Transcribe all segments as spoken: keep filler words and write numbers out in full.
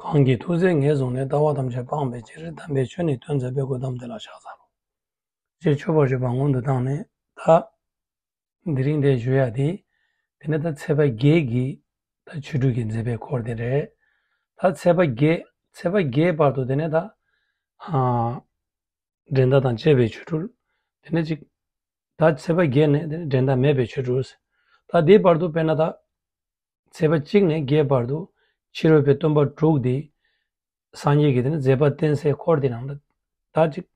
གང་གིས་ཐུགས་བརྩེ་ངེས་བཟུང་ནས། ལྟ་བ་ཐམས་ཅད་སྤང་བའི་ཕྱིར། དམ་པའི་ཆོས་ནི་སྟོན་མཛད་པའི། གོའུ་ཏམ་དེ་ལ་ཕྱག་འཚལ་ལོ། ཅེས་མཆོད་པར་བརྗོད་པ་སྔོན་དུ་བཏང་ནས། ད་དེ་རིང་འདིར་ཞུ་ཡ་དེ། དེ་ནས་ད་ཚེས་པ་བརྒྱད་ཀྱི་ད་ཆོ་འཕྲུལ་གྱི་མཛད་པའི་སྐོར་དེ་རེད། ད་ཚེས་པ་བརྒྱད་ཚེས་པ་བརྒྱད་བར་དུ་དེ་ནས་ད་ཨ་འགྲན་ཟླ་དང་བཅས་པའི་ཆོ་འཕྲུལ། དེ་ནས་ཅིག་ད་ཚེས་པ་བརྒྱད་ནས་དེ་ནས་འགྲན་ཟླ་མེད་པའི་ཆོ་འཕྲུལ། ད་དེའི་བར་དུ་དཔེར་ན་ད་ཚེས་པ་གཅིག་ནས་བརྒྱད་བར་དུ་ཕྱི་རོལ་པའི་སྟོན་པ་དྲུག་དེ་སངས་རྒྱས་ཀྱི་དེ་ནས་མཛད་པ་བསྟན་སའི་སྐོར་དེ་ནང་ད་ད་ཅིག་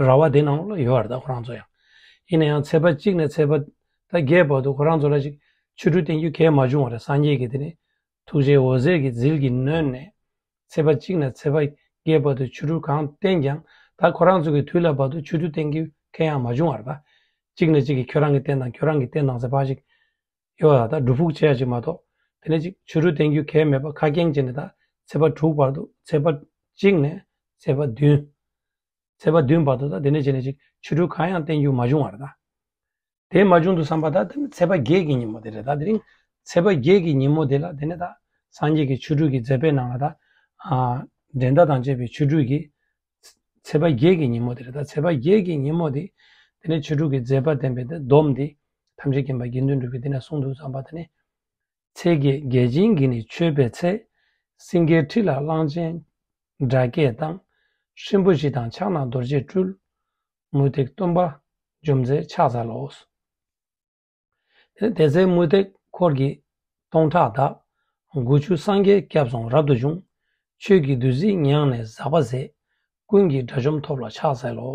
ར་བ་དེ་ནང་ལ་ཡོད་རེད། ད་ཁོ་རང་ཚོ་ཡང་། ཡིན་ན་ཡང་ཚེས་པ་གཅིག་ནས་ཚེས་པ་ད་བརྒྱད་བར་དུ་ཁོ་རང་ཚོ་ལ་ཅིག་ཆོ་འཕྲུལ་བསྟན་རྒྱུ་གལ་མ་བྱུང་བ་རེད། སངས་རྒྱས་ཀྱི་དེ་ནས་ཐུགས་རྗེའི་འོད་ཟེར་གྱི་ཟིལ་གྱིས་ནོན་ནས་ཚེས་པ་གཅིག་ནས་ཚེས་པ་བརྒྱད་བར་དུ་ཆོ་འཕྲུལ་གང་བསྟན་ཀྱང་། ད་ཁོ་རང་ཚོ་གི་དུས་ལ་བར་དུ་ཆོ་འཕྲུལ་བསྟན་རྒྱུ་གལ་ཡང་མ་བྱུང་བ་རེད། ད་གཅིག་ནས་གཅིག་གིས་ཁྱོད་རང་གིས་བསྟན་དང་ཁྱོད་རང་གིས་བསྟན་དང་ཟེར་བ་ཞིག་ཡོད་ལ། ད་སྒྲུབ་ཕུག་བྱེད་ཡ་ཅིག་མ་གཏོགས། དེ་ནས་ཅིག་ཆོ་འཕྲུལ་བསྟན་རྒྱུ་གལ་མེད་པ་ཁ་སྐྱེངས་བྱས་ནས། ད་ཚེས་པ་དྲུག་བར་དུ་ཚེས་པ་གཅིག་ནས་ཚེས་པ་བདུན། ཚེས་པ་བདུན་བར་དུ་ད་དེ་ནས་བྱས་ནས་ཅིག་ཆོ་འཕྲུལ་གང་ཡང་བསྟན་རྒྱུ་མ་བྱུང་བ་རེད། ད་དེ་མ་བྱུང་དུས་ཙམ་པ་ད་དེ་ནས་ཚེས་པ་བརྒྱད་ཀྱི་ཉིན་མོ་དེ་རེད། ད་དེ་རིང་ཚེས་པ་བརྒྱད་ཀྱི་ཉིན་མོ་དེ་ལ་དེ་ནས་ད་སངས་རྒྱས་ཀྱི་ཆོ་འཕྲུལ་གྱི་མཛད་པའི་ནང་ལ་ད་ཨ་འགྲན་ཟླ་དང་བཅས་པའི་ཆོ་འཕྲུལ་གྱི་ཚེས་པ་བརྒྱད་ཀྱི་ཉིན་མོ་དེ་རེད། ད་ཚེས་པ་བརྒྱད་ཀྱི་ཉིན་མོ་དེ་དེ་ནས་ཆོ་འཕྲུལ་གྱི་མཛད་པ་བསྟན་པའི་དེ་སྡོམ་དེ་ཐམས་ཅད་མཁྱེན་པ་དགེ་འདུན་གྲུབ་ཀྱིས་དེ་ནས་གསུངས་འདུག་ཙམ་པ། དེ་ནས་ཚེས་བརྒྱད་བརྒྱ་བྱིན་གྱིས་ནི་མཆོད་པའི་ཚེ། སེང་གེའི་ཁྲི་ལ་གླང་ཆེན་སྒྲ་སྐད་དང་། སྲིན་པོ་བཞི་དང་ཕྱག་ན་རྡོ་རྗེས་སྤྲུལ། མུ་སྟེགས་སྟོན་པ་བཅོམ་མཛད་ཕྱག་འཚལ་ལོ། དེ་ཚེ་མུ་སྟེགས་འཁོར་གྱིས་སྟོང་ཕྲག་བདག། དགུ་བཅུ་སངས་རྒྱས་སྐྱབས་སོང་རབ་ཏུ་བྱུང་། ཆོས་ཀྱི་བདུད་རྩིས་མྱངས་ནས་ཟག་པ་ཟད། ཀུན་གྱིས་དགྲ་བཅོམ་ཐོབ་ལ་ཕྱག་འཚལ་ལོ།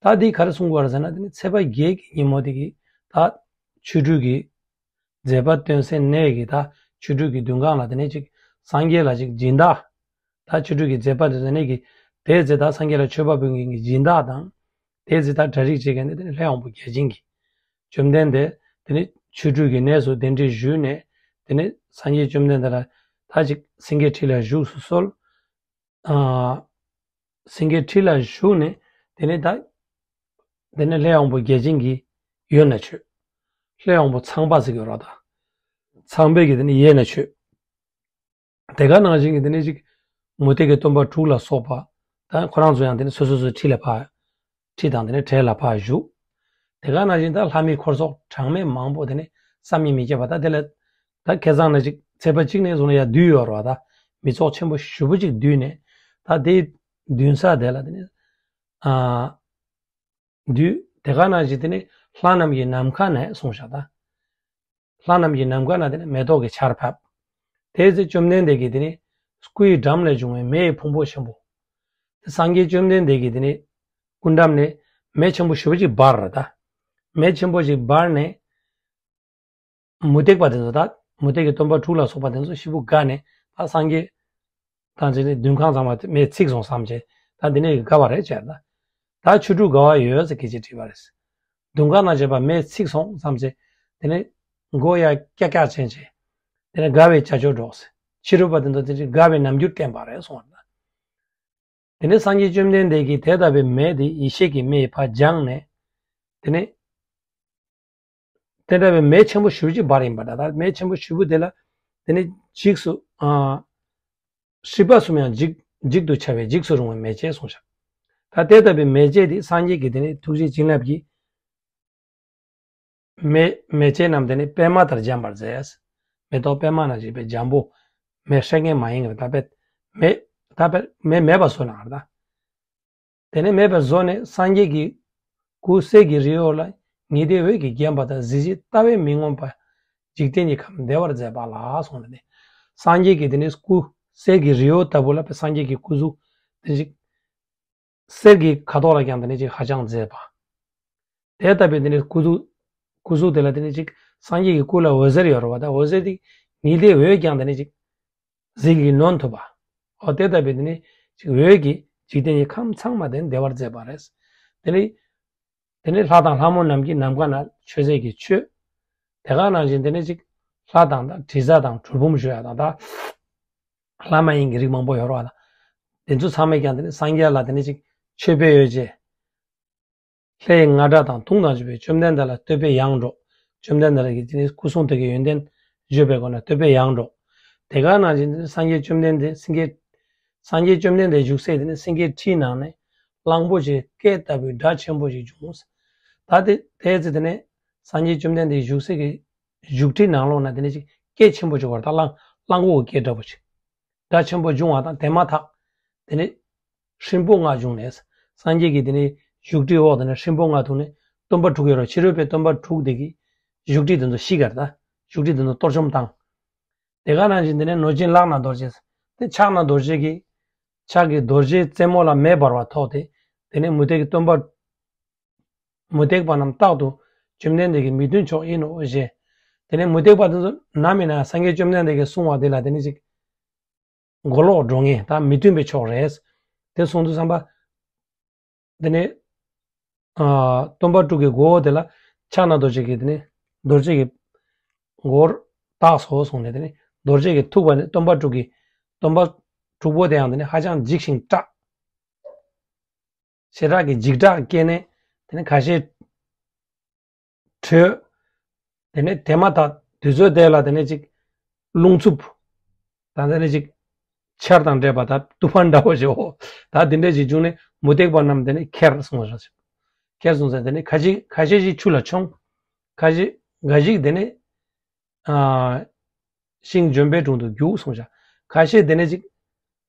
ད་འདི་ག་རེ་གསུང་དགོས་རེད་ཟེར་ན། དེ་ནི་ཚེས་པ་བརྒྱད་ཀྱི་ཉིན་མོ་དེ་གི་ད་ཆོ་འཕྲུལ་གྱི་མཛད་པ་སྟོན་སའི་གནས་ཀྱི་ད་ཆོ་འཕྲུལ་གྱི་འདུན་ཁང་ལ་དེ་ནས་ཅིག་སངས་རྒྱས་ལ་ཅིག་སྦྱིན་བདག་ད་ཆོ་འཕྲུལ་གྱི་མཛད་པ་དེ་ཚོ་ནས་ཀྱི་དེའི་ཚེ་ད་སངས་རྒྱས་ལ་མཆོད་པ་འབུལ་མཁན་གྱི་སྦྱིན་བདག་དང་། དེའི་ཚེ་ད་གྲ་སྒྲིག་བྱེད་མཁན་དེ་ནི་ལྷ་ཡང་པོ་བརྒྱ་བྱིན་གྱིས། བཅོམ་ལྡན་འདས་དེ་ནི་ཆོ་འཕྲུལ་གྱི་གནས་སུ་གདན་འདྲེན་ཞུས་ནས། དེ་ནི་སངས་རྒྱས་བཅོམ་ལྡན་འདས་ལ་ད་ཅིག་སེང་གེའི་ཁྲི་ལ་བཞུགས་སུ་གསོལ། ཨ། སེང་གེའི་ཁྲི་ལ་བཞུགས་ནས་དེ་ནི་ད་དེ་ནི་ལྷ་ཡང་པོ་བརྒྱ་བྱིན་གྱིས་ཡོད་ན་མཆོད། ལྷ་ཡང་པོ་ཚངས་པ་ཟེར་གྱི་ཡོད་རེད། ད་ཚངས་པས་ཀྱིས་དེ་ནི་ཡོད་ན་མཆོད། དེ་ག་ནང་བཞིན་གྱི་དེ་ནས་ཅིག་མུ་སྟེགས་ཀྱི་སྟོན་པ་དྲུག་ལ་སོགས་པ། ད་ཁོ་རང་ཚོ་ཡང་དེ་ནས་སོ་སོ་སོའི་ཁྲི་ལ་ཕར། ཁྲི་དང་དེ་ནས་གྲལ་ལ་ཕར་བཞུགས། དེ་ག་ནང་བཞིན་ད་ལྷ་མིའི་འཁོར་ཚོགས་གྲངས་མེད་མང་པོ་དེ་ནས་བསམ་གྱིས་མི་ཁྱབ་པ། ད་དེ་ལ་ད་ཁ་སང་ནས་ཅིག་ཚེས་པ་གཅིག་ནས་བཟུང་ནས་ཡར་འདུས་ཡོད་རེད་བ། ད་མི་ཚོགས་ཆེན་པོ་ཞེ་པོ་ཅིག་འདུས་ནས། ད་དེའི་འདུན་ས་དེ་ལ་དེ་ནས་ཨ། འདུས། དེ་ག་ནང་བཞིན་དེ་ནི་ལྷ་རྣམས་ཀྱི་ནམ་མཁའ་ནས་གསུངས་བཞག་ད། ལྷ་རྣམས་ཀྱི་ནམ་མཁའ་ན་དེ་ནི་མེ་ཏོག་གི་ཆར་ཕབ། དེའི་ཚེ་བཅོམ་ལྡན་འདས་ཀྱིས་དེ་ནི་སྐུའི་འགྲམ་ལས་བྱུང་བའི་མེ་ཡི་ཕུང་པོ་ཆེན་པོ། དེ་སངས་རྒྱས་བཅོམ་ལྡན་འདས་ཀྱིས་དེ་ནི་སྐུ་འགྲམ་ནས་མེ་ཆེན་པོ་ཞེ་པོ་ཅིག་འབར་ར་ད། མེ་ཆེན་པོ་ཅིག་འབར་ནས། མུ་སྟེགས་པ་དེ་ཚོ་ད་མུ་སྟེགས་ཀྱི་སྟོན་པ་དྲུག་ལ་སོགས་པ་དེ་ཚོ་ཞེ་པོ་དགའ་ནས། ད་སངས་རྒྱས་དང་བཅས་ནས་འདུན་ཁང་ཚང་མ་མེས་ཚིག་སོང་བསམ་བྱས། ད་འདི་ནས་དགའ་བ་རེད་བྱས། ད་ད་ཆོ་འཕྲུལ་དགའ་བ་ཡོད་ཟེར་སྐད་ཆ་དྲིས་པ་རེད། འདུན་ཁང་ནང་བྱས་པ་མེས་ཚིག་སོང་བསམ་བྱས། དེ་ནས་མགོ་ཡར་ཀྱག་ཀྱག་བྱས་བྱས། དེ་ནས་དགའ་བའི་བྱ་སྤྱོད་སྒྲོགས། ཕྱི་རོལ་པ་དེ་ཚོ་དེ་ཚོ་དགའ་བའི་རྣམ་འགྱུར་བསྟན་པ་རེད་གསུངས་པ་རེད། དེ་ནས་སངས་རྒྱས་བཅོམ་ལྡན་འདས་ཀྱིས་དེ་ལྟ་བུའི་མེ་དེ་ཡེ་ཤེས་ཀྱི་མེ་ཡིས་ཕར་སྦྱངས་ནས། དེ་ནས་དེ་ལྟ་བུའི་མེ་ཆེན་པོ་ཞེ་པོ་ཅིག་འབར་ཡིན་པ་འདྲ། ད་མེ་ཆེན་པོ་ཞེ་པོ་དེ་ལ་དེ་ནས་འཇིགས་སུ། ཨ། སྲིད་པ་གསུམ་ཡང་འཇིག་འཇིག་ཏུ་བྱ་བའི་འཇིགས་སུ་རུང་བའི་མེ་ལྕེ་གསུངས་བཞག་ད་དེ་ལྟ་བུའི་མེ་ལྕེ་དེ་སངས་རྒྱས་ཀྱི་དེ་ནས་ཐུགས་རྗེ་བྱིན་རླབས་ཀྱིས། མེ་མེ་ལྕེ་རྣམས་དེ་ནི་པད་མ་ལྟར་འཇམ་པར་མཛད། མེ་ཏོག་པད་མ་ནང་བཞིན་པའི་འཇམ་པོ། མེ་སྲེག་མཁན་མ་ཡིན་པར་ད་པད། མེ་ད་པད་མེ་མེད་པ་བཟོས་གནང་བ་རེད་ད། དེ་ནས་མེད་པར་བཟོས་ནས་སངས་རྒྱས་ཀྱི་སྐུ་གསེར་གྱི་རི་བོ་ལ་ཉི་ཟླའི་འོད་ཀྱིས་བརྒྱན་པ་དང་གཟི་བརྗིད་ལྟ་བས་མི་ངོམས་པ་འཇིག་རྟེན་གྱི་ཁམས་བདེ་བར་མཛད་པ་ལ་གསུངས་ནས། སངས་རྒྱས་ཀྱི་དེ་ནས་སྐུ་གསེར་གྱི་རི་བོ་ལྟ་བུ་ལ་སངས་རྒྱས་ཀྱི་སྐུ་གཟུགས་དེ་ཅིག་གསེར་གྱི་ཁ་དོག་ལ་ཀྱང་དེ་ནས་ཅིག་ཧ་ཅང་མཛེས་པ། དེ་ལྟ་བུའི་དེ་ནས་སྐུ་གཟུགས། སྐུ་གཟུགས་དེ་ལ་དེ་ནས་ཅིག་སངས་རྒྱས་ཀྱི་སྐུ་ལ་འོད་ཟེར་ཡོད་རེད་བ། ད་འོད་ཟེར་དེ་ཉི་ཟླའི་འོད་ཀྱང་དེ་ནས་ཅིག་ཟིལ་གྱིས་གནོན་ཐུབ་པ། འོ་དེ་ལྟ་བུའི་དེ་ནས་ཅིག་འོད་ཀྱིས་འཇིག་རྟེན་གྱི་ཁམས་ཚང་མ་དེ་ནས་བདེ་བར་མཛད་པ་རེད། དེ་ནས་དེ་ནས་ལྷ་དང་ལྷ་མོ་རྣམས་ཀྱི་ནམ་མཁའ་ན་མཆོད་རྫས་ཀྱི་མཆོད། དེ་ག་ནང་བཞིན་དེ་ནས་ཅིག་ལྷ་དང་ད་དྲི་ཟ་དང་གྲུལ་བུམ་ཞུ་ཡ་དང་ད། ལྷ་མ་ཡིན་གྱི་རིགས་མང་པོ་ཡོད་རེད་བ། དེ་ཚོ་ཚང་མས་ཀྱང་དེ་ནི་སངས་རྒྱས་ལ་དེ་ནི་ཅིག་མཆོད་པའི་འོད་ཅེས། ལྷའི་རྔ་སྒྲ་དང་དུང་དང་བཅས་པས་བཅོམ་ལྡན་འདས་ལ་བསྟོད་པའི་གཡང་སྒྲོགས། བཅོམ་ལྡན་འདས་ཀྱི་དེ་ནི་སྐུ་གསུང་ཐུགས་ཀྱི་ཡོན་ཏན་བརྗོད་པའི་སྒོ་ནས་བསྟོད་པའི་གཡང་སྒྲོགས། དེ་ག་ནང་བཞིན་དེ་ནི་སངས་རྒྱས་བཅོམ་ལྡན་འདས་སེང་གེ་སངས་རྒྱས་བཅོམ་ལྡན་འདས་བཞུགས་སའི་དེ་ནི་སེང་གེའི་ཁྲིའི་ནང་ནས་གླང་པོ་ཆེའི་སྐད་ལྟ་བུའི་སྒྲ་ཆེན་པོ་ཞིག་བྱུང་། ད་དེ་དེའི་ཚེ་དེ་ནི་སངས་རྒྱས་བཅོམ་ལྡན་འདས་བཞུགས་སའི་གི་བཞུགས་ཁྲིའི་ནང་ལོགས་ན་དེ་ནི་ཅིག་སྐད་ཆེན་པོ་ཞིག་བར་ད་གླང་གླང་པོ་གི་སྐད་འདྲ་པོ་ཅིག་སྒྲ་ཆེན་པོ་བྱུང་བ་དང་དེ་མ་ཐག་དེ་ནི་སྲིན་པོ་ལྔ་བྱུང་ནས། སངས་རྒྱས་ཀྱི་དེ་ནི་བཞུགས་ཁྲིའི་འོག་དེ་ནི་སྲིན་པོ་ལྔ་ཐུག་ནས་སྟོན་པ་དྲུག་ཡོད་རེད། ཕྱི་རོལ་པའི་སྟོན་པ་དྲུག་དེ་གིས་བཞུགས་ཁྲི་དེ་ཚོ་ཤི་གར་ད་བཞུགས་ཁྲི་དེ་ཚོ་གཏོར་བཅོམ་བཏང་། དེ་ག་ནང་བཞིན་དེ་ནི་ནོར་སྦྱིན་ལག་ན་རྡོ་རྗེ། དེ་ཕྱག་ན་རྡོ་རྗེ་གིས་ཕྱག་གི་རྡོ་རྗེའི་རྩེ་མོ་ལ་མེ་འབར་བ་ཐོགས་ཏེ་དེ་ནི་མུ་སྟེགས་ཀྱི་སྟོན་པ་མུ་སྟེགས་པ་རྣམས་རྟག་ཏུ་བཅོམ་ལྡན་འདས་ཀྱི་མི་མཐུན་ཕྱོགས་ཡིན་ནོ་ཞེས། དེ་ནི་མུ་སྟེགས་པ་དེ་ཚོ་ནམ་ཡིན་ན་སངས་རྒྱས་བཅོམ་ལྡན་འདས་ཀྱིས་གསུང་བ་དེ་ལ་དེ་ནི་ཅིག་མགོ་ལོག་འགྲོ་ངེས་ད་མི་མཐུན་པའི་ཕྱོགས་རེད། དེ་སོང་དུས་ཙམ་པ། དེ་ནས། ཨ། སྟོན་པ་དྲུག་གི་མགོ་བོ་དེ་ལ་ཕྱག་ན་རྡོ་རྗེ་གིས་དེ་ནས་རྡོ་རྗེ་གི་མགོར་བཏགས་སོ་གསུངས་ནས་དེ་ནས་རྡོ་རྗེ་གིས་ཐུག་པ་ནས་སྟོན་པ་དྲུག་གི་སྟོན་པ་དྲུག་པོ་དེ་ཡང་དེ་ནས་ཧ་ཅང་འཇིགས་ཤིང་སྐྲག་ཞེ་དྲག་གི་འཇིགས་སྐྲག་སྐྱེས་ནས་དེ་ནས་ཁ་ཤས་བྲོས། དེ་ནས་དེ་མ་ཐག་དུས་ཚོད་དེ་ལ་དེ་ནས་ཅིག་རླུང་འཚུབ། ད་དེ་ནས་ཅིག་ཆར་དང་འདྲེས་པ་ད་ཏུ་ཕན་འདྲ་བོ་ཞིག་འོ། ད་དེ་འདྲས་ཅིག་བྱུང་ནས་མུ་སྟེགས་པ་རྣམས་དེ་ནས་ཁྱེར་སོང་བ་རེད། ཁྱེར་སོང་ཟེར་དེ་ནས་ཁ་ཤས་ཁ་ཤས་ཤིག་ཆུ་ལ་མཆོངས། ཁ་ཤས་འགའ་ཞིག་དེ་ནས་ཨ། ཤིང་ལྗོན་པའི་དྲུང་དུ་རྒྱུགས་སོང་བྱ། ཁ་ཤས་དེ་ནས་ཅིག་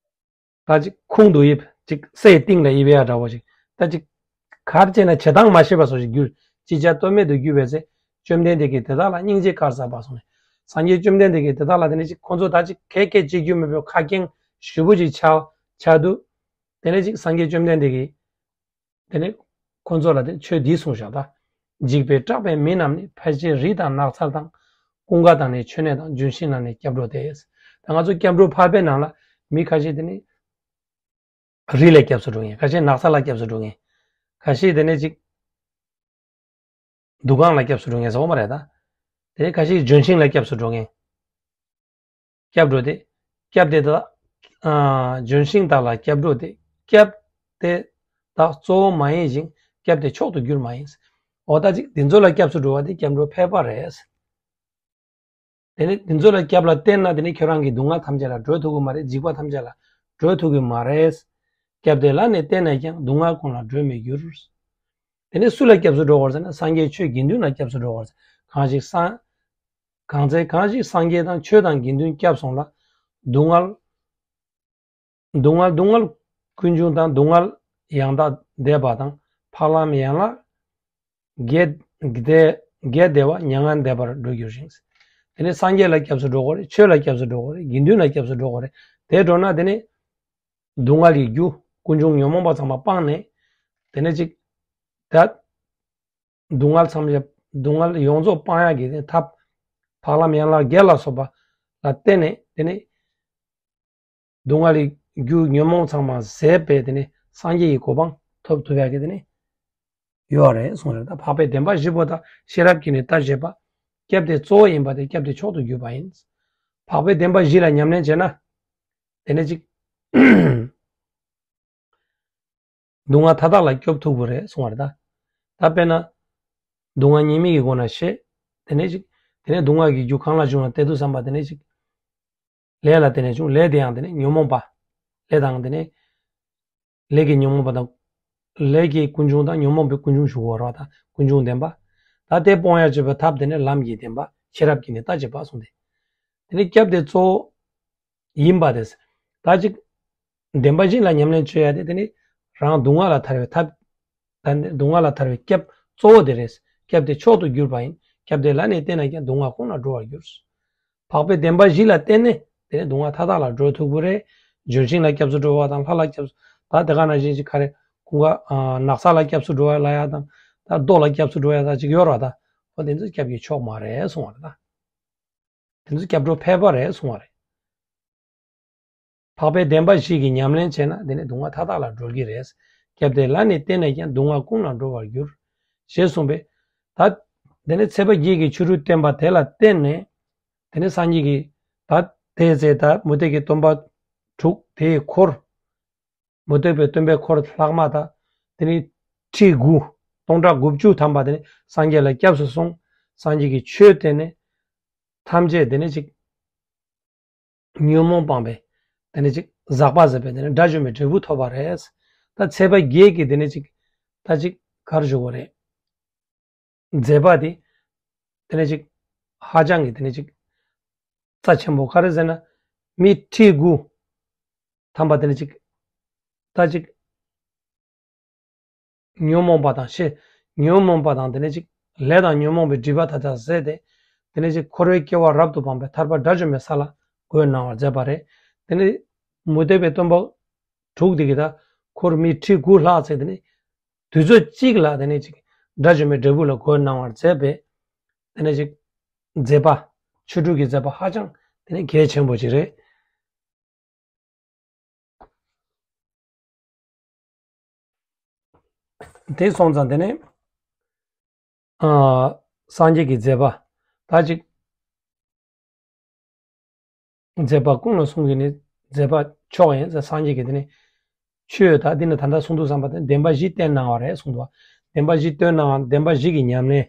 ད་ཅིག་ཁུང་དུ་ཡིབ། ཅིག་སའི་གཏིང་ལ་ཡིབ་ཡ་འདྲ་བོ་ཞིག་ད་ཅིག་གར་བྱས་ན་བྱེད་སྟངས་མ་ཤེས་པ་སོགས་ཤིག་གྱུར། ཅིག་ཅར་ལྟོ་མེད་དུ་གྱུར་བའི་ཚེ། བཅོམ་ལྡན་འདས་ཀྱིས་དེ་དག་ལ་སྙིང་རྗེ་སྐར་ཟ་བ་གསུངས་ནས། སངས་རྒྱས་བཅོམ་ལྡན་འདས་ཀྱིས་དེ་དག་ལ་དེ་ནས་ཅིག་ཁོང་ཚོ་ད་ཅིག་གད་སྐད་ཅིག་གྱུར་མེད་པའི་ཁ་སྐྱེངས་ཞུ་བོ་ཅིག་ཆགས་ཆགས་དུས། དེ་ནས་ཅིག་སངས་རྒྱས་བཅོམ་ལྡན་འདས་ཀྱིས། དེ་ནས་ཁོ་ཚོ་ལ་དེ་ཆོས་འདི་གསུངས་བཞག་ད། འཇིགས་པས་སྐྲག་པའི་མི་རྣམས་ནི། ཕལ་ཆེར་རི་དང་ནགས་ཚལ་དང་། ཀུན་དགའ་དང་ནི་མཆོད་གནས་དང་། ལྗོན་ཤིང་ལ་ནི་སྐྱབས་འགྲོ་སྟེ། ད་ང་ཚོ་སྐྱབས་འགྲོ་འཕགས་པའི་ནང་ལ་མི་ཁ་ཤས་དེ་ནི་རི་ལ་སྐྱབས་སུ་འགྲོ་མཁན། ཁ་ཤས་ནགས་ཚལ་ལ་སྐྱབས་སུ་འགྲོ་མཁན། ཁ་ཤས་དེ་ནས་ཅིག་འདུ་ཁང་ལ་སྐྱབས་སུ་འགྲོ་མཁན་ཟེར་བ་མ་རེད་ད། དེ་ནས་ཁ་ཤས་ལྗོན་ཤིང་ལ་སྐྱབས་སུ་འགྲོ་མཁན། སྐྱབས་འགྲོ་སྟེ། སྐྱབས་དེ་དག་ཨ། ལྗོན་ཤིང་དག་ལ་སྐྱབས་འགྲོ་སྟེ། སྐྱབས་དེ་དག་གཙོ་བོ་མ་ཡིན་ཞིང་། སྐྱབས་དེ་མཆོག་ཏུ་གྱུར་མ་ཡིན། འོ་ད་ཅིག་འདི་ཚོ་ལ་སྐྱབས་སུ་འགྲོ་བ་དེ་སྐྱབས་འགྲོ་ཕལ་པ་རེད། དེ་ནས་འདི་ཚོ་ལ་སྐྱབས་ལ་བརྟེན་ན་དེ་ནས་ཁྱོད་རང་གི་སྡུག་བསྔལ་ཐམས་ཅད་ལ་སྒྲོལ་ཐུབ་ཀྱི་མ་རེད། འཇིགས་པ་ཐམས་ཅད་ལ་སྒྲོལ་ཐུབ་ཀྱི་མ་རེད། སྐྱབས་དེ་ལ་ནི་བརྟེན་ནས་ཀྱང་། སྡུག་བསྔལ་ཀུན་ལས་སྒྲོལ་མི་འགྱུར། དེ་ནས་སུ་ལ་སྐྱབས་སུ་འགྲོ་དགོས་ཟེར་ན། སངས་རྒྱས་ཆོས་དགེ་འདུན་ལ་སྐྱབས་སུ་འགྲོ་དགོས་ཟེར། གང་ཞིག་སངས། གང་ཚེ་གང་ཞིག་སངས་རྒྱས་དང་། ཆོས་དང་དགེ་འདུན་སྐྱབས་སོང་ལ། སྡུག་བསྔལ། སྡུག་བསྔལ་སྡུག་བསྔལ་ཀུན་འབྱུང་དང་། སྡུག་བསྔལ་ཡང་དག་འདས་པ་དང་། འཕགས་ལམ་ཡན་ལག་བརྒྱད་བརྒྱད་བདེ་བ་མྱ་ངན་འདས་པར་འགྲོ་འགྱུར་ཞིང་། དེ་ནས་སངས་རྒྱས་ལ་སྐྱབས་སུ་འགྲོ་དགོས་རེད། ཆོས་ལ་སྐྱབས་སུ་འགྲོ་དགོས་རེད། དགེ་འདུན་ལ་སྐྱབས་སུ་འགྲོ་དགོས་རེད། དེ་འགྲོ་ན་དེ་ནས་སྡུག་བསྔལ་གྱི་རྒྱུ་ཀུན་འབྱུང་ཉོན་མོངས་པ་ཚང་མ་སྤངས་ནས། དེ་ནས་ཅིག་ད་སྡུག་བསྔལ་ཚང་མ་སྡུག་བསྔལ་ཡོངས་རྫོགས་སྤང་ཡག་གི་ཐབས། འཕགས་ལམ་ཡན་ལག་བརྒྱད་ལ་སོགས་པ་ལ་བརྟེན་ནས་དེ་ནས་སྡུག་བསྔལ་གྱི་རྒྱུ་ཉོན་མོངས་ཚང་མ་ཟད་པའི་དེ་ནས་སངས་རྒྱས་ཀྱི་གོ་འཕང་ཐོབ་ཐུབ་ཡག་གི་དེ་ནས་ཡོད་རེད་གསུངས་རེད། ད་འཕགས་པའི་བདེན་པ་བཞི་པོ་དག་ཤེས་རབ་ཀྱིས་ནི་ལྟ་བྱེད་པ། སྐྱབས་དེ་གཙོ་བོ་ཡིན་པ་དེ། སྐྱབས་དེ་མཆོག་ཏུ་གྱུར་པ་ཡིན། འཕགས་པའི་བདེན་པ་བཞི་ལ་ཉམས་ལེན་བྱས་ན། དེ་ནས་ཅིག་སྡུག་བསྔལ་མཐའ་དག་ལ་སྐྱོབ་ཐུབ་ཀྱི་རེད་གསུང་བ་རེད་ད། ད་དཔེར་ན། སྡུག་བསྔལ་ཉེས་དམིགས་ཀྱི་སྒོ་ནས་ཤེས། དེ་ནས་ཅིག་དེ་ནས་སྡུག་བསྔལ་གྱི་རྒྱུ་གང་ལ་བྱུང་བ་བལྟས་དུས་ཙམ་པ་དེ་ནས་ཅིག་ལས་ལ་བརྟེན་ནས་བྱུང་། ལས་དེ་ཡང་དེ་ནས་ཉོན་མོངས་པ། ལས་དང་དེ་ནས། ལས་ཀྱི་ཉོན་མོངས་པ་དང་། ལས་ཀྱི་ཀུན་འབྱུང་དང་ཉོན་མོངས་པའི་ཀུན་འབྱུང་ཞུ་དགོས་རེད་བ་ད། ཀུན་འབྱུང་བདེན་པ། ད་དེ་སྤོང་ཡག་བྱེད་པའི་ཐབས་དེ་ནས་ལམ་གྱི་བདེན་པ། ཤེས་རབ་ཀྱིས་ནི་ལྟ་བྱེད་པ་གསུངས་ཏེ། དེ་ནས་སྐྱབས་དེ་གཙོ་བོ་ཡིན་པ་རེད། ད་ཅིག་བདེན་པ་བཞི་ལ་ཉམས་ལེན་བྱེད་ཡ་དེ་དེ་ནི་རང་སྡུག་བསྔལ་ལ་ཐར་བའི་ཐབས། ད་ནི་སྡུག་བསྔལ་ལ་ཐར་བའི་སྐྱབས་གཙོ་བོ་དེ་རེད། སྐྱབས་དེ་མཆོག་ཏུ་གྱུར་པ་ཡིན། སྐྱབས་དེ་ལ་ནི་བརྟེན་ནས་ཀྱང་། སྡུག་བསྔལ་ཀུན་ལས་སྒྲོལ་བར་འགྱུར། འཕགས་པའི་བདེན་པ་བཞི་ལ་བརྟེན་ནས་དེ་ནི་སྡུག་བསྔལ་མཐའ་དག་ལ་སྒྲོལ་ཐུབ་ཀྱི་རེད། ལྗོན་ཤིང་ལ་སྐྱབས་སུ་འགྲོ་བ་དང་། ལྷ་ལ་སྐྱབས་སུ། ད་དེ་ག་ནང་བཞིན་ཅིག་ག་རེ། ཀུན་དགའ། ཨ། ནགས་ཚལ་ལ་སྐྱབས་སུ་འགྲོ་བ་ལ་ཡ་དང་། ད་རྡོ་ལ་སྐྱབས་སུ་འགྲོ་ཡ་ད་ཅིག་ཡོད་རེད་བ་ད། འོ་དེ་ཚོ་སྐྱབས་ཀྱི་མཆོག་མ་རེད་གསུང་བ་རེད་ད། དེ་ཚོ་སྐྱབས་འགྲོ་ཕལ་པ་རེད་གསུང་བ་རེད། འཕགས་པའི་བདེན་པ་བཞི་གི་ཉམས་ལེན་བྱས་ན་དེ་ནི་སྡུག་བསྔལ་མཐའ་དག་ལ་སྒྲོལ་གྱི་རེད། སྐྱབས་དེ་ལ་ནི་བརྟེན་ནས་ཀྱང་། སྡུག་བསྔལ་ཀུན་ལས་སྒྲོལ་བར་འགྱུར། ཞེས་གསུངས་པས། ད་དེ་ནི་ཚེས་པ་བརྒྱད་ཀྱི་ཆོ་འཕྲུལ་བསྟན་པ་དེ་ལ་བརྟེན་ནས། དེ་ནི་སངས་རྒྱས་ཀྱིས་ད་དེའི་ཚེ་ད་མུ་སྟེགས་ཀྱི་སྟོན་པ་དྲུག་དེའི་འཁོར། མུ་སྟེགས་པའི་སྟོན་པའི་འཁོར་ལྷག་མ་དང་། དེ་ནི་ཁྲི་དགུ། སྟོང་ཕྲག་དགུ་བཅུ་ཐམ་པ་དེ་ནི་སངས་རྒྱས་ལ་སྐྱབས་སུ་སོང་། སངས་རྒྱས་ཀྱི་ཆོས་བསྟན་ནས། ཐམས་ཅད་དེ་ནི་ཅིག་ཉོན་མོངས་སྤངས་པའི་དེ་ནས་ཅིག་ཟག་པ་ཟད་པའི་དེ་ནས་དགྲ་བཅོམ་པའི་འབྲས་བུ་ཐོབ་པ་རེད། ད་ཚེས་པ་བརྒྱད་ཀྱི་དེ་ནས་ཅིག་ད་ཅིག་ག་རེ་ཞུ་དགོས་རེད། མཛད་པ་དེ་དེ་ནས་ཅིག་ཧ་ཅང་གི་དེ་ནས་ཅིག་རྩ་ཆེན་པོ། ག་རེ་ཟེར་ན། མི་ཁྲི་དགུ་ཐམ་པ་དེ་ནས་ཅིག་ད་ཅིག་ཉོན་མོངས་པ་དང་ཤེས། ཉོན་མོངས་པ་དང་དེ་ནས་ཅིག་ལས་དང་ཉོན་མོངས་པའི་སྒྲིབ་པ་དག་ཀྱང་ཟད་དེ། དེ་ནས་ཅིག་འཁོར་བའི་སྐྱེ་བ་རབ་ཏུ་སྤངས་པའི་ཐར་པ་དགྲ་བཅོམ་པའི་ས་ལ་འགོད་གནང་བར་མཛད་པ་རེད། དེ་ནས་མུ་སྟེགས་པའི་སྟོན་པ་དྲུག་དེ་གིས་ད་འཁོར་མི་ཁྲི་དགུ་ལྷག་ཙམ་དེ་ནས་དུས་ཚོད་གཅིག་ལ་དེ་ནས་ཅིག་དགྲ་བཅོམ་པའི་འབྲས་བུ་ལ་འགོད་གནང་བར་མཛད་པའི་དེ་ནས་ཅིག་མཛད་པ། ཆོ་འཕྲུལ་གྱི་མཛད་པ་ཧ་ཅང་དེ་ནས་གལ་ཆེན་པོ་ཅིག་རེད། དེ་སོང་ཙང་དེ་ནས་ཨ་སངས་རྒྱས་ཀྱི་མཛད་པ་ད་ཅིག་མཛད་པ་ཀུན་ལ་གསུང་གི་ནི་མཛད་པ་མཆོག་ཡིན་ཟེར། སངས་རྒྱས་ཀྱིས་དེ་ནས་ཆོས་ད་འདི་ནས་ད་ལྟ་གསུང་དུས་ཙམ་པ་དེ་བདེན་པ་བཞི་བསྟན་གནང་བ་རེད་གསུངས་འདུག། བདེན་པ་བཞི་བསྟན་གནང་བ། བདེན་པ་བཞི་གི་ཉམས་ལེན།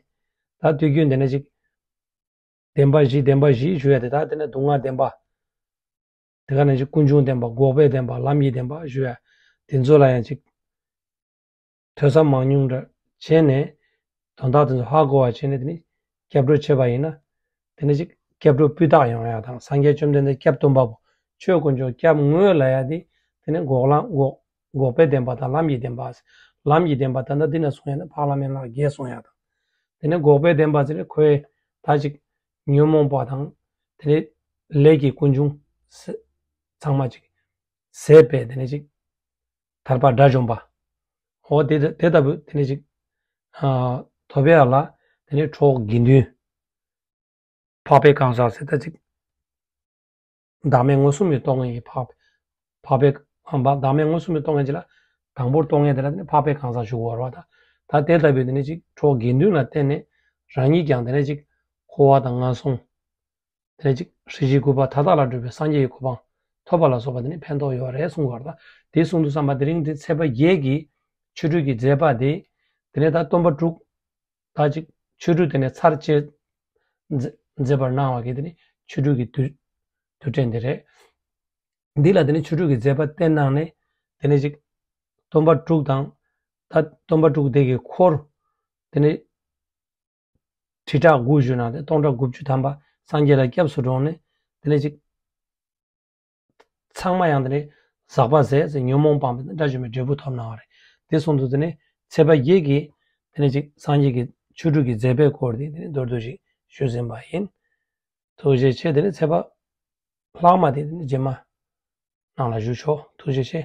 ད་དུས་རྒྱུན་དེ་ནས་ཅིག་བདེན་པ་བཞི་བདེན་པ་བཞི་ཞུ་ཡ་དེ་དག་དེ་ནས་སྡུག་བསྔལ་བདེན་པ། དེ་ག་ནས་ཅིག་ཀུན་འབྱུང་བདེན་པ། འགོག་པའི་བདེན་པ། ལམ་གྱི་བདེན་པ་ཞུ་ཡ། དེ་ཚོ་ལ་ཡང་ཅིག་ཐོས་བསམ་མང་ཉུང་འདྲ་བྱས་ནས་དོན་དག་དེ་ཚོ་ཧ་གོ་བ་བྱས་ནས། དེ་ནས་སྐྱབས་འགྲོ་བྱས་པ་ཡིན་ན་དེ་ནས་ཅིག་སྐྱབས་འགྲོ་སྤུས་དག་ཡོང་ཡ་དང་། སངས་རྒྱས་བཅོམ་ལྡན་འདས་སྐྱབས་སྟོན་པ་པོ། ཆོས་དཀོན་མཆོག་སྐྱབས་དངོས་ལ་ཡ་དེ། དེ་ནས་འགོག་ལམ་འགོག་འགོག་པའི་བདེན་པ་དང་ལམ་གྱི་བདེན་པ། ལམ་གྱི་བདེན་པ་ད་ལྟ་འདི་ནས་གསུང་ཡ་ན་འཕགས་ལམ་ཡན་ལག་བརྒྱད་གསུང་ཡ་དང་། དེ་ནས་འགོག་པའི་བདེན་པ་ཟེར་ནས་ཁོའི་ད་ཅིག་ཉོན་མོངས་པ་དང་། དེ་ནས་ལས་ཀྱི་ཀུན་འབྱུང་ཚང་མ་ཅིག་ཟད་པའི་དེ་ནས་ཅིག་ཐར་པ་དགྲ་བཅོམ་པ། འོ་དེ་དེ་ལྟ་བུ་དེ་ནས་ཅིག་ཨ་ཐོབ་ཡ་ལ་དེ་ནས་གྲོགས་དགེ་འདུན། འཕགས་པའི་གང་ཟག་ཟེར་ད་ཅིག་བདག་མེད་མངོན་སུམ་དུ་རྟོགས་མཁན་གྱི་འཕགས་འཕགས་པའི་བདག་མེད་མངོན་སུམ་དུ་རྟོགས་མཁན་ཅིག་ལ། དང་པོར་རྟོགས་མཁན་དེ་ལ་དེ་ནི་འཕགས་པའི་གང་ཟག་ཞུ་དགོས་པ་རེད་པ། ད་ད་དེ་ལྟ་བུའི་དེ་ནི་ཅིག་གྲོགས་དགེ་འདུན་ལ་བརྟེན་ནས་རང་ཉིད་ཀྱང་དེ་ནི་ཅིག་འཁོར་བ་དང་ངན་སོང་། དེ་ནི་ཅིག་སྲིད་ཞིའི་རྒུད་པ་མཐའ་དག་ལས་གྲོལ་བའི་སངས་རྒྱས་ཀྱི་གོ་འཕང་ཐོབ་པ་ལ་སོགས་པ་དེ་ནི་ཕན་ཐོགས་ཡོད་རེད་གསུང་གི་ཡོད་རེད་པ། དེ་གསུང་དུས་ཙམ་པ་དེ་རིང་དེ་ཚེས་པ་བརྒྱད་ཀྱི་ཆོ་འཕྲུལ་གྱི་མཛད་པ་དེ། དེ་ནས་ད་སྟོན་པ་དྲུག་ད་ཅིག་ཆོ་འཕྲུལ་དེ་ནས་ཚར་བཅད་མཛད་མཛད་པར་གནང་བ་གི་དེ་ནི་ཆོ་འཕྲུལ་གྱི་དུས་དུས་དྲན་དེ་རེད། འདི་ལ་དེ་ནི་ཆོ་འཕྲུལ་གྱི་མཛད་པ་བསྟན་གནང་ནས། དེ་ནི་ཅིག་སྟོན་པ་དྲུག་དང་། ད་སྟོན་པ་དྲུག་དེ་གི་འཁོར། དེ་ནི་ཁྲི་ཕྲག་དགུ་བཞུགས་གནང་སྟེ་སྟོང་ཕྲག་དགུ་བཅུ་ཐམ་པ་སངས་རྒྱས་ལ་སྐྱབས་སུ་འགྲོ་ནས། དེ་ནི་ཅིག་ཚང་མ་ཡང་དེ་ནས་ཟག་པ་ཟད་ཟེར། ཉོན་མོངས་སྤངས་པའི་དགྲ་བཅོམ་པའི་འབྲས་བུ་ཐོབ་གནང་བ་རེད། དེ་སོང་དུས་དེ་ནས་ཚེས་པ་བརྒྱད་ཀྱི་དེ་ནས་ཅིག་སངས་རྒྱས་ཀྱི་ཆོ་འཕྲུལ་གྱི་མཛད་པའི་སྐོར་དེ་དེ་ནས་མདོར་བསྡུས་ཤིག་ཞུས་ཟིན་པ་ཡིན། ཐུགས་རྗེ་ཆེ། དེ་ནས་ཚེས་པ་ལྷག་མ་དེ་དེ་ནས་རྗེས་མ་ནང་ལ་ཞུ་ཆོག། ཐུགས་རྗེ་ཆེ།